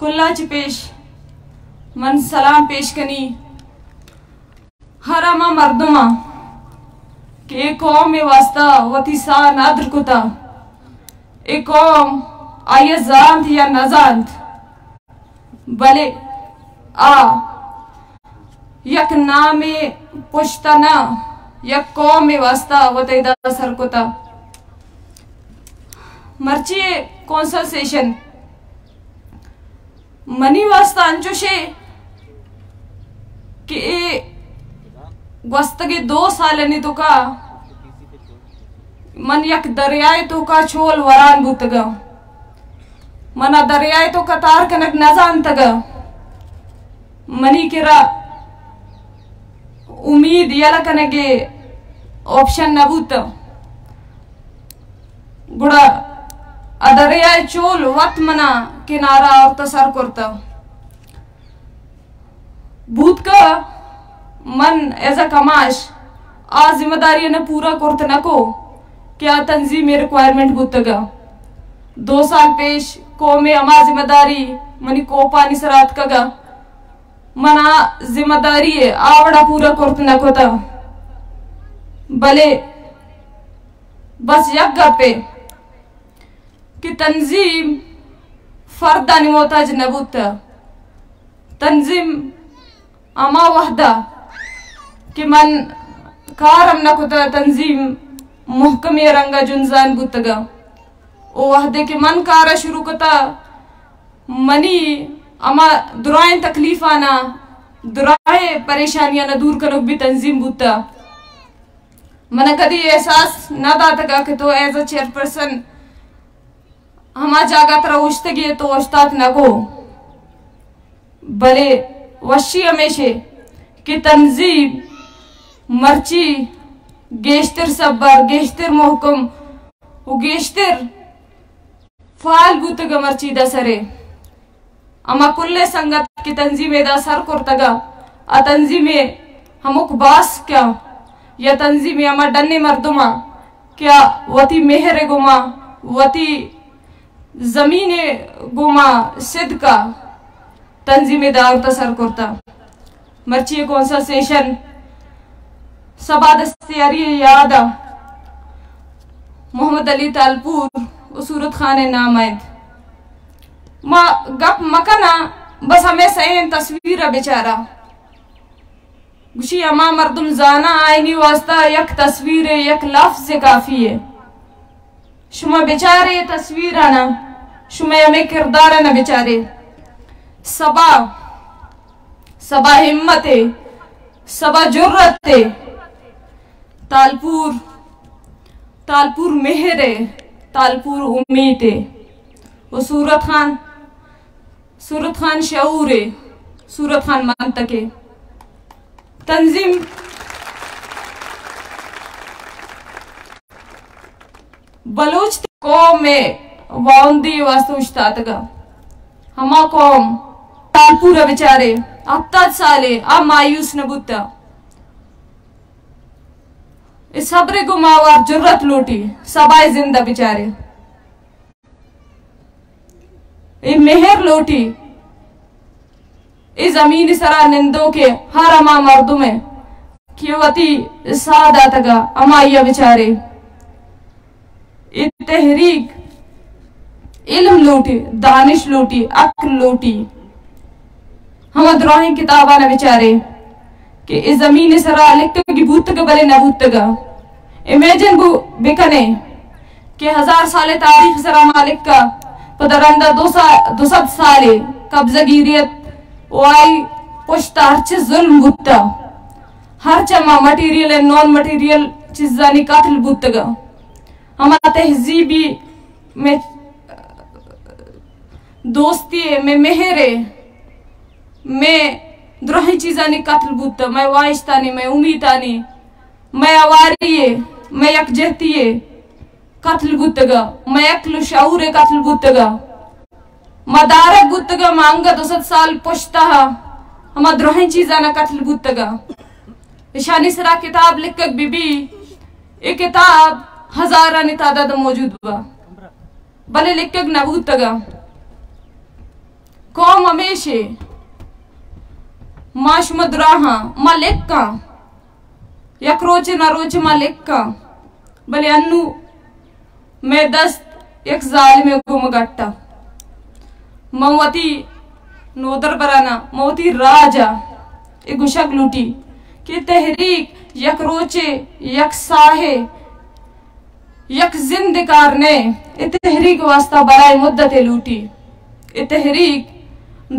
کلا چہ پیش من سلام پیش کنی ہر ہما مردماں کہ اے قوم ءِ واسطہ وتی ساہ ندر کتا۔ اے قوم آئی ءَ زانت یا نہ زانت، بلے آ یک نامے پشت ءَ نہ، یک قومے واسطہ وت ادا سر کتا۔ مرچی اے کونسل سیشن منی واسطہ انچوشے کہ اے گوستگیں دو سالانی توکا من یک دریائے توکا چول وران بوتگاں۔ من آ دریائے توکا تار کنگ نہ زانتگا۔ منی کرا امید یلہ کنگے آپشن نہ بوت۔ گڑا آ دریائے چول وت منا کنارا آورت سر کرتا۔ بوت کہ من ایز اے کماش آ ذمہ داری نہ پورا کرت نہ کو کہ آ تنظیم ریکوائرمنٹ بوتگا۔ دو سال پیش قوم ہما ذمہ داری منی کوپانی سر آتکگا۔ من آ ذمہ داری آ وڑا پورا کرت نہ کتا۔ بلے بس یک گپے کہ تنظیم فردانی محتاج نہ بوتا۔ تنظیم ہما وہدا کہ من کار ہم نہ کتا، تنظیم محکمی رنگا جنزان بوتگا۔ او وہدے کہ من کارا شروع کتا، منی ہما درائیں تکلیفانا، درائیں پریشانیانا دور کنوک بھی تنظیم بوتا۔ من کدی احساس نہ داتگا کہ تو ایز اے چیئرپرسن ہما جاگہ ترا اوشتگی تو اوشتات نہ کو۔ بلے وشی ہمیشے کہ تنظیم مرچی گیشتر سبر، گیشتر محکم و گیشتر فعال بوتگ مرچی دسرے۔ ہما کلیں سنگت کہ تنظیم ادا سر کرتگا، آ تنظیم ہمک باسکاں یا تنظیم ہما ڈنی مردماں کہ آ وتی مہر گوما، وتی زمین گوما صدقا تنظیم ادا آورتا سر کرتا۔ مرچی کونسل سیشن سبا دستیاری یاد محمد علی تالپور و صورت خان نام انت۔ ما گپ مکناں، بس ہمے سئیں تصویر ء بچاراں۔ گوشی ہما مردم زاناں آئینی واسطہ یک تصویر ء یک لفظ کافی ہے۔ شما بچارے تصویرانا، شما ہمے کردارانا بچارے۔ سبا، سبا ہمت ہے، سبا جرت ہے۔ تالپور، تالپور مہر ہے، تالپور امید ہے۔ و صورت خان، صورت خان شعور ہے، صورت خان منطق ہے۔ تنظیم بلوچ قوم ء واہندی واسطہ اوشتاتگا۔ ہما قوم تالپور ء بچارے، ہپتاد سالے آ مایوس نہ بوتا۔ اے صبر گوں ماوار جرت لوٹی، سبائے زندہ بچارے۔ اے مہر لوٹی، اے زمین سرا نندوکیں ہر ہما مردمے کہ وتی ساہ داتگا، ہمائی ء بچارے۔ اے تحریک علم لوٹی، دانش لوٹی، عقل لوٹی۔ ہما دراہیں کتاباں بچارے کہ اے زمین سرا لکھگی بوتگ بلے نہ بوتگا۔ امیجن بو بکنے کہ ہزار سال تاریخ سرا ما لکھا، پدا رندا دو سا-، دو سد سال قبضہ گیریت و آئی پشت ہرچ ظلم بوتا، ہرچ ہما مٹیریل نان مٹیریل چیزانی قتل بوتگا۔ ہما تہذیبی میں دوستی ہے، میں مہر ہے، میں درہیں چیزانی قتل بوتا، میں واہشتانی، میں امیتانی، میں اواری ہے، میں یکجہتی ہے قتل بوتگا، میں عقل و شعور ہے قتل بوتگا۔ ما دارگ بوتگا، ما انگا دو سد سال پشتا ہما درہیں چیزانا قتل بوتگا۔ اشانی سرا کتاب لکھگ بی بی، اے کتاب ہزارانی تعداد موجود با، بلے لکھگ نہ بوتگا۔ قوم پیشے، ما شما دراہاں، ما لکھاں، یک روچے نہ روچے ما لکھاں، بلے انو مئے دست یک ظالمے گوما گٹا۔ من وتی نودربرانا، من وتی راجا اے گوشگ لوٹی کہ تحریک یک روچے، یک ساہے، یک زند کار نئے، اے تحریک واسطہ برائے مدتے لوٹی۔ اے تحریک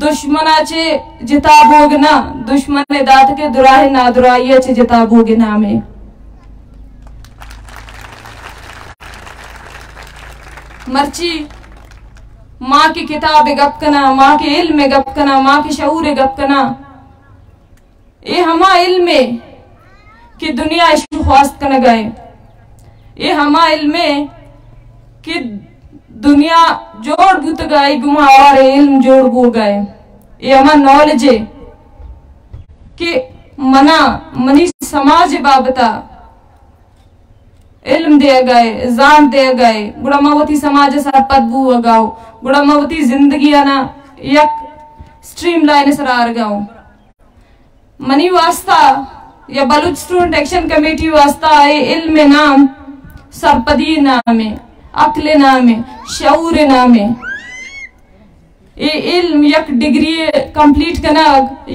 دشمنا چے جتا بوگ نہ، دشمن داتکے دراہ نادراہیا چے جتا بوگ نامے۔ مرچی ما کہ کتاب گپ کنا، ما کہ علم گپ کنا، ما کہ شعور گپ کنا، اے ہما علمے کہ دنیا اش خواست کنگا اے۔ اے ہما علمے کہ دنیا جوڑ بوتگا، اے گما آوار علم جوڑ بوگا اے۔ اے ہما نالج اے کہ منا، منی سماج بابتا علم دیگا اے، زانت دیگا اے، گڑا ما وتی سماج سرپد بوگا اوں، گڑا ما وتی زندگی آنا یک سٹریم لائن سرا آرگا اوں۔ منی واسطہ یا بلوچ اسٹوڈنٹ ایکشن کمیٹی واسطہ اے علم نام سرپدی نامے، عقل نامے، شعور نامے۔ اے علم یک ڈگری کمپلیٹ کنگ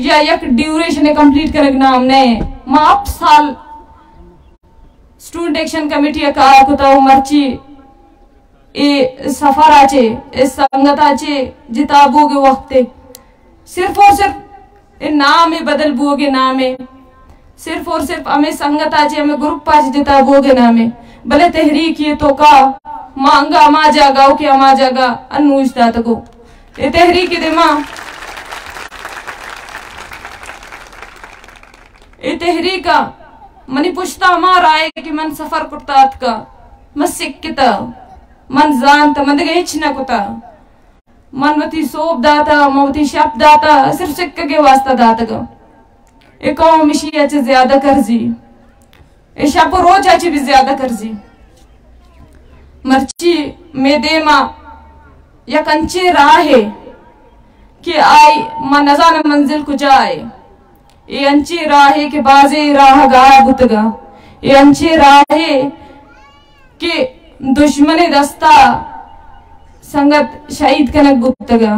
یا یک ڈیوریشن کمپلیٹ کنگ نام نئے۔ ما ہپت سال اسٹوڈنٹ ایکشن کمیٹی ء کار کتا و مرچی اے سفر ء چے، اے سنگت ء چے جتا بوگ ء وقت ء صرف اور صرف اے نام ء بدل بوگ ء نام ء، صرف اور صرف ہمے سنگت ء چے، ہمے گروپ ء چے جتا بوگ ء نام ء، بلے تحریک ء توکا ما انگا ہما جاگہ ہو کہ ہما جاگہ انوش داتگو۔ اے تحریک ء دیما اے تحریک ء منی پشت ء ہما راہ ء کہ من سفر کرتا اتکا، من سکتا، من زانت، من دگہ ہچ نہ کتا۔ من وتی سوب داتا، من وتی شپ داتا، صرف سکگ ء واسطہ داتگا۔ اے قوم اشی ء چہ زیادہ کرزی۔ اے شپ و روچ ء چہ بھی زیادہ کرزی۔ مرچی مے دیما یک انچیں راہے کہ آئی من نزانم منزل کجا اے۔ اے انچیں راہے کہ بازیں راہ گار بوتگا۔ اے انچیں راہے کہ دشمن دستا سنگت شہید کنگ بوتگا۔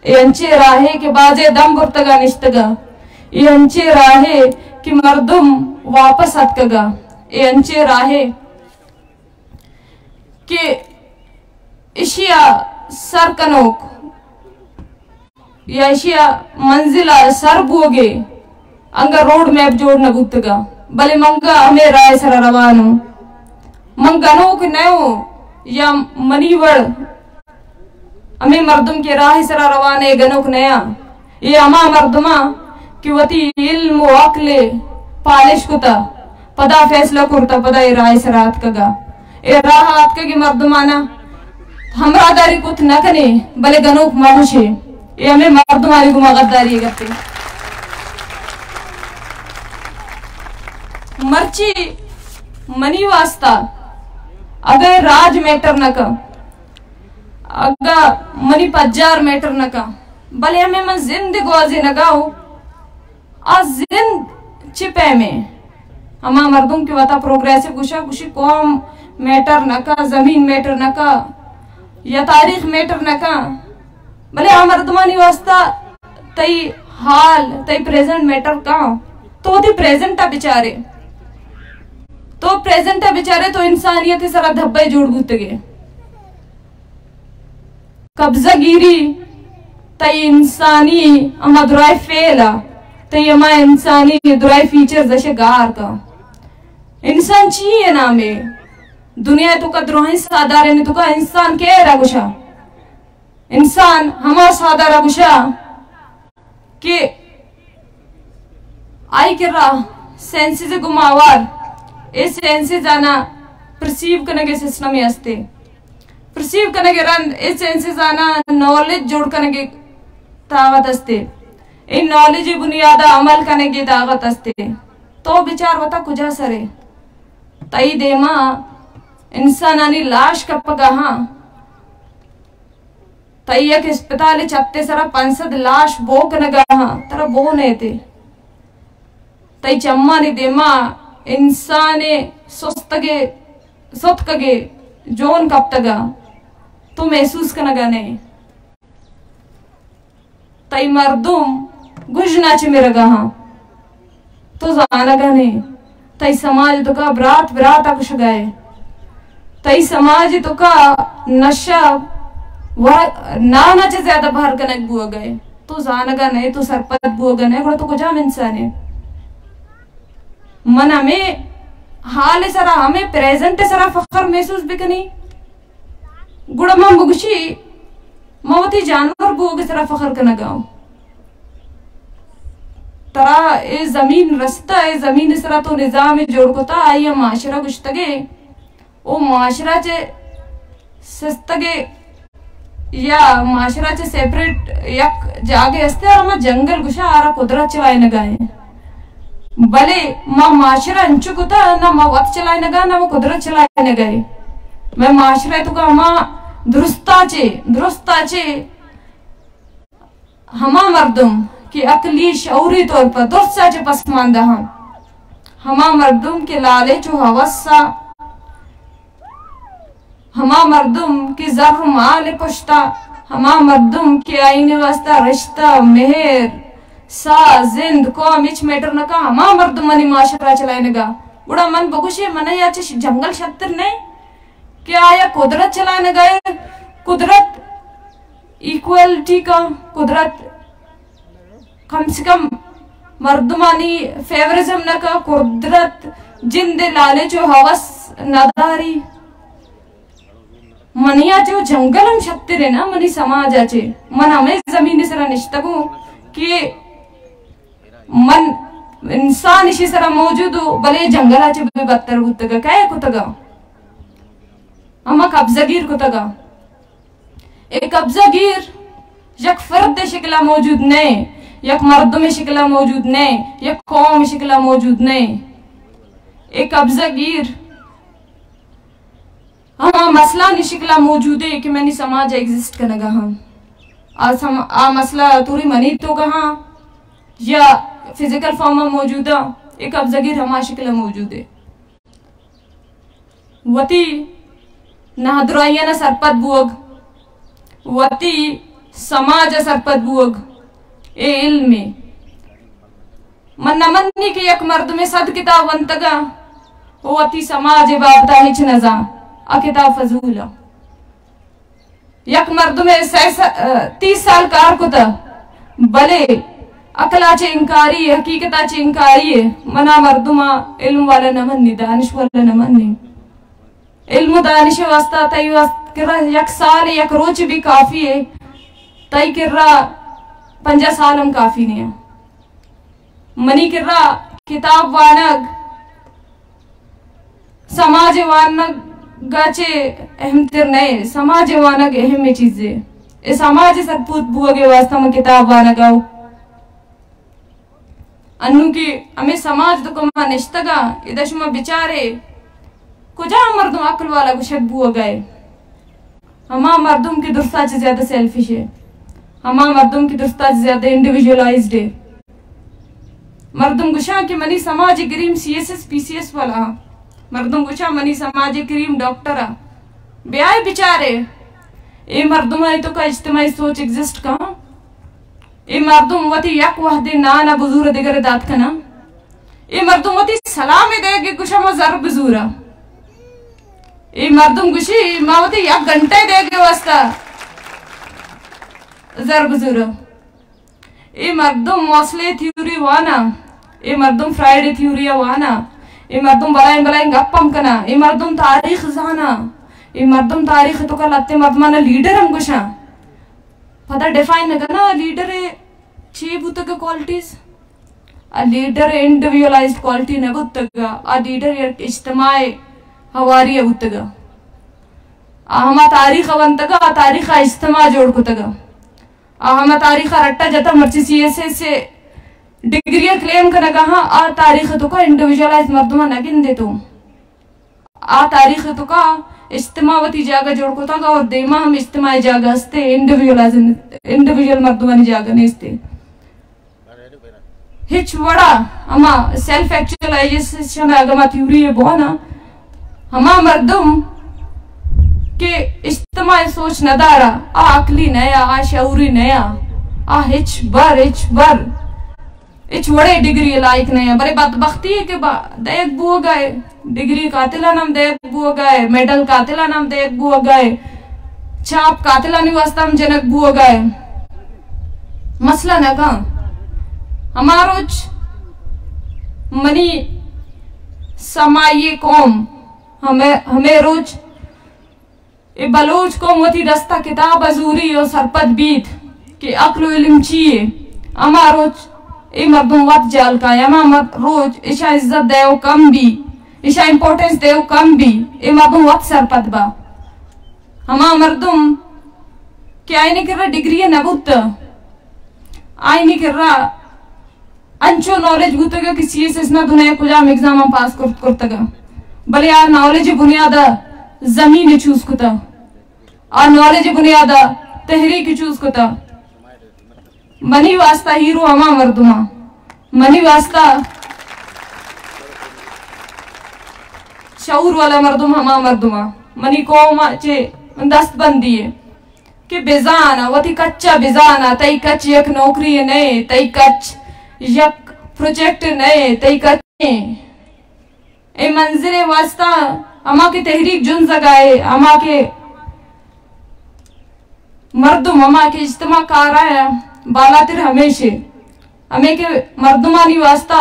اے انچیں راہے کہ بازے دم برتگا نشتگا۔ اے انچیں راہے کہ مردم واپس اتکگا۔ اے انچیں راہے کہ اشیا سر کنوک یا اشیا منزل ء سر بوگے انگا روڈ میپ جوڑ نہ بوتگا، بلے منگا ہمے راہ سرا روانوں۔ من گنوک نہ اوں یا منی وڑ ہمے مردم کہ راہ سرا روان اے گنوک نیا۔ اے ہما مردماں کہ وتی علم و عقل پالش کتا، پدا فیصلہ کرتا، پدا اے راہ سرا آتکگا۔ اے راہ آتکگے مردمانا ہمراہ داری کت نہ کنے، بلے گنوک مہ گوشے۔ اے ہمے مردمانی گما غداری گپتے۔ مرچی منی واسطہ اگہ راج میٹر نہ کن، اگہ منی پجار میٹر نہ کن، بلے ہمے من زند گوازینگا ہوں۔ آ زند چہ پیمیں؟ ہما مردم کہ وتا پروگریسو گوشا، گوشی قوم میٹر نہ کا، زمین میٹر نہ کا، یا تاریخ میٹر نہ کا، بلے آ مردمانی واسطہ تئی حال، تئی پریزنٹ میٹر کا۔ تو وتی پریزنٹ ء بچارے، تو پریزنٹ ء بچارے، تو انسانیت سرا دھبے جوڑ بوتگے۔ قبضہ گیری تئی انسانی ہما درائے فعل ء، تئی ہما انسانی درائے فیچرز ء گار کا۔ انسان چی ء نام ء؟ دنیا ء توکا دراہیں ساہدارانی توکا انسان کئے را گوشا؟ انسان ہما ساہدار ء گوشا کہ آئی کرا سینسز گما آوار، اے سینسز آنا پرسیو کنگے سسٹمے ہستے۔ پرسیو کنگے رند اے سینسز آنا نالج جوڑ کنگے طاقت ہستے۔ اے نالج بنیادا عمل کنگے طاقت ہستے۔ تو بچار وتا کجا سرے؟ تئی دیما انسانانی لاش کپگا ہاں۔ تئی یک اسپتال ءِ چھت ءِ سرا پنچ سد لاش بو کنگا ہاں، ترا بو نیتے۔ تئی چمانی دیما انسان ءِ سستگے، ستکگے جون کپتگا، تو محسوس کنگا نئے۔ تئی مردم گژنا چہ مرگا ہاں، تو زانگا نئے۔ تئی سماج توکا برات براتا کشگا اے۔ تئی سماج توکا نشہ و نانا چہ زیادہ بہر کنگ بوگا اے۔ تو زانگا نئے، تو سرپد بوگا نئے، گڑا تو کجام انسانے؟ من ہمے حال سرا، ہمے پریزنٹ سرا فخر محسوس بکنی۔ گڑا من بگوشی، من وتی جانور بوگ سرا فخر کنگا اوں۔ ترا اے زمین رستہ، اے زمین سرا تو نظام جوڑ کتا، آئی ءَ معاشرہ گوشتگے، او معاشرہ چہ سستگے یا معاشرہ چہ سیپریٹ یک جاگے استے، آرا ما جنگل گوشا، آرا قدرت چلائینگا ایں۔ بلے ما معاشرہ انچو کتا، نہ ما وت چلائینگا، نہ ما قدرت چلائینگا ایں۔ مئے معاشرہ توکا ہما درستا چے، درستا چے ہما مردم کہ عقلی شعوری طور پر درستا چے پسماندہ ہاں، ہما مردم کہ لالچ و ہوسا ہما مردم کہ زر و مال پشتا، ہما مردم کہ آئین واسطہ رشتہ، مہر، ساہ، زند، قوم ہچ میٹر نہ کا، ہما مردم منی معاشرہ چلائینگا۔ گڑا من بگوشے، من یا چش جنگل شتر نہیں کہ آیا قدرت چلائینگا ہے، قدرت ایکوالٹی کا، قدرت کم سے کم مردمانی فیورزم نہ کا، قدرت جند لالچ و ہوس نداری۔ منی آ جو جنگل ہم شتر ہے نا، منی سماج آ چے۔ من ہمیں زمین سرا نشتگوں کہ من انسان اشی سرا موجود ہو، بلے جنگل آ چے بے بدتر بوتگا، کئے کتگا؟ ہما قبضہ گیر کتگا۔ اے قبضہ گیر یک فرد شکلا موجود نئے، یک مردم شکلا موجود نئے، یک قوم شکلا موجود نئے۔ اے قبضہ گیر ہما مسئلہ نی شکلا موجود ہے کہ منی سماج ایگزسٹ کنگا ہاں۔ آ سم-، آ مسئلہ توری منی توکا ہاں یا فزیکل فارم موجود ہے، اے قبضہ گیر ہما شکلا موجود ہے۔ وتی نادراہیانا سرپد بوگ، وتی سماج سرپد بوگ، اے علم ہے۔ من نہ منی کہ یک مردمے صد کتاب ونتگا، او وتی سماج بابتا ہچ نزان، آ کتاب فضول ہے۔ یک مردمے سئے سا-، ء، تیس سال کار کتہ، بلے عقل ء چہ انکاری، حقیقت ء چہ انکاری ء، منا مردم ء علم والا نہ منی، دانش والا نہ منی۔ علم و دانش ء واسطہ تئی واسطہ کرا یک سال، یک روچ بھی کافی ہے، تئی کرا پنجاہ سال ہم کافی نہیں ہے۔ منی کرا کتاب وانگ سماج وانگ ء چہ اہم تر نئے، سماج وانگ اہم چیزے۔ اے سماج سرپوت بوگ ء واسطہ من کتاب وانگ ء۔ انو کہ ہمے سماج تو کما نشتگا، ادا شما بچارے، کجا مردم عقل والا گشگ بوگ ء؟ ہما مردم کہ درستا چہ زیادہ سیلفش ہے، ہما مردم کہ درستا چہ زیادہ انڈیویجولائزڈ ہے۔ مردم گشاں کہ منی سماج کریم سی ایس ایس، پی سی ایس والا ہاں۔ مردم گشاں منی سماج کریم ڈاکٹر ہاں۔ بیائے بچارے، اے مردمانی توکا اجتماعی سوچ ایگزسٹ کن؟ اے مردم وتی یک وہدے نان ء بزور دگر دات کناں؟ اے مردم وتی سلام دے کہ گشاں ما زر بزوراں؟ اے مردم گشی، ما وتی یک گھنٹہ دے کے واسطہ زر بزوراں۔ اے مردم موسلے تھیوری وانا، اے مردم فرائیڈے تھیوری وانا، اے مردم بلائیں بلائیں گپ ہم کنا، اے مردم تاریخ زانا، اے مردم تاریخ تو کا لتے مردمانا لیڈر ہم گشاں۔ پدا ڈیفائن نہ کنا لیڈر چی بوتگ کوالٹیز؟ آ لیڈر انڈیویجولائزڈ کوالٹی نہ بوتگ، آ لیڈر یک اجتماعی ہواری بوتگ۔ آ ہما تاریخ ونتگ، آ تاریخ اجتماع جوڑ کتگ۔ آ ہما تاریخ رٹا جتا، مرچی سی ایس ایس ڈگری کلیم کنگا ہاں، آ تاریخ تو کا انڈیویجولائز مردمان نہ گندے تو۔ آ تاریخ توکا اجتماع وتی جاگہ جوڑ کتگ اور دیما ہم اجتماعی جاگہ ہستے، انڈیویجل، انڈیویجل مردمانی جاگہ نیستے۔ ہچ وڑا ہما سیلف ایکچوئلائزیشن اگہ ما تھیوری بونا، ہما مردم کہ اجتماعی سوچ ندارا، آ عقلی نیا، آ شعوری نیا، آ ہچ بر، ہچ بر ہچ وڑے ڈگری لائق نہ، بلے بدبختی ہے کہ با-، دئیگ بوگا ہے، ڈگری قاتلان ہم دئیگ بوگا ہے، میڈل قاتلان ہم دئیگ بوگا ہے، چاپ قاتلانی واسطہ ہم جنگ بوگا ہے۔ مسئلہ نہ کن۔ ہما روچ منی سمائی قوم ہمے، ہمے روچ اے بلوچ قوم وتی دستا کتاب ء زوری و سرپد بیت کہ عقل و علم چی یے، ہما روچ اے مردم وت جال کائیں، ہما مر-، روچ اشاں عزت دیو کم بی، اشاں امپورٹنس دیو کم بی، اے مردم وت سرپد با۔ ہما مردم کہ آئینی کرا ڈگری نہ بوت، آئینی کرا انچو نالج بوتگ کہ سی ایس ایس نا دنیا کجام ایگزام ہم پاس کرت کرتگ، بلے آ نالج بنیاد زمین چوز کتا، آ نالج بنیاد تحریک چوز کتا۔ منی واسطہ ہیرو ہما مردماں، منی واسطہ شعور والا مردم ہما مردماں، منی قوم چے دست بندی ہے۔ کہ بزان، وتی کچ ء بزان، تئی کچ یک نوکری نئے، تئی کچ یک پروجیکٹ نئے، تئی کچ نئے۔ اے منزل ء واسطہ ہما کہ تحریک جنزگا ہے، ہما کہ مردم، ہما کہ اجتماع کار ء بالاتر ہمیش ہے۔ ہمے کہ مردمانی واسطہ،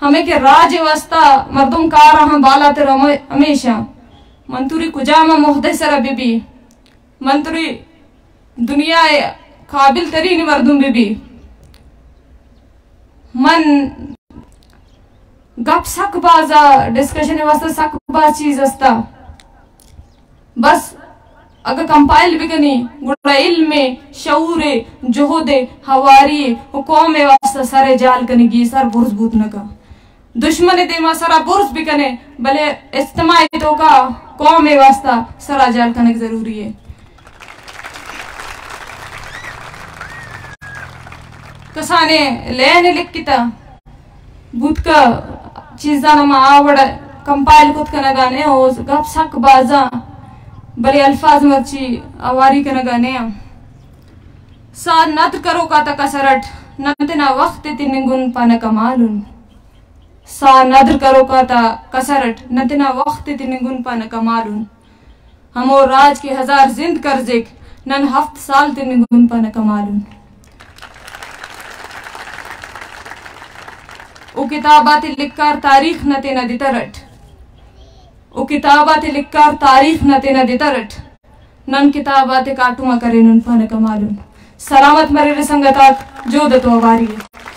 ہمے کہ راج ء واسطہ مردم کار ء ہم بالاتر ہمے-، ہمیش ء۔ من توری کجام ء مہدے سر ء بہ بی، من تری دنیا ء قابل ترین مردم بہ بی۔ من گپ سک باز ء، ڈسکشن ء واسطہ سک باز چیز استا۔ بس اگہ کمپائل بکنی گڑا علم ء، شعور ء، جہد ء، ہواری ء و قوم ء واسطہ سر ء جال کنگی سر برز بوت نہ کن۔ دشمن ء دیما سرا برز بکنے، بلے اجتماع ء توکا قوم ء واسطہ سرا جال کنگ ضروری ہے۔ کسانیں لین لکھتا بوتکا چیزاں ما آوڑ کمپائل کت کنگا نے، او گپ سک بازاں، بلے الفاظ مرچی آواری کنگا نے۔ سا ندر کروکا تا کسرٹ، نتنا وخت تنگن پا نہ کمالن۔ ساہ ندر کروکا تا کسرٹ، نہ تینا وخت ء تننگن پا نہ کمالن۔ ہمو راج کہ ہزار زند کرزک، نن ہفت سال تننگن پا نہ کمالن۔ او کتاب آتے لکار تاریخ نہ تینا دترٹ۔ او کتاب آتے لکار تاریخ نہ تینا دترٹ۔ نن کتاب آتے کاٹم ء کرینن پانہ کمالن۔ سلامت مریرے سنگتاک، جہد ء تو اواری ء۔